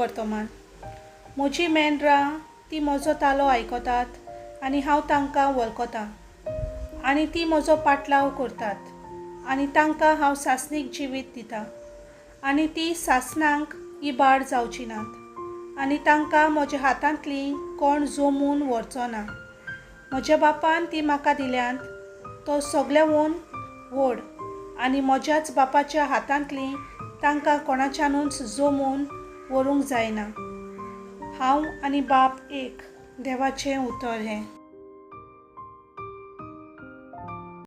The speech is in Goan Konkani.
वर्तमान. म्हजीं मेंढरां तीं म्हजो तालो आयकतात आनी हांव तांकां वळखतां आनी तीं म्हजो पाटलाव करतात आनी तांकां हांव सासणीक जिवीत दितां आनी तीं सासणाक इबाड जावचीं नात आनी तांकां म्हज्या हातांतलीं कोण जमून व्हरचो ना. म्हज्या बापान तीं म्हाका दिल्यांत, तो सगळ्यांवून व्हड आनी म्हज्याच बापाच्या हातांतलीं तांकां कोणाच्यानूच जमून व्हरूंक जायना. हांव आनी बाप एक. देवाचें उतर हें.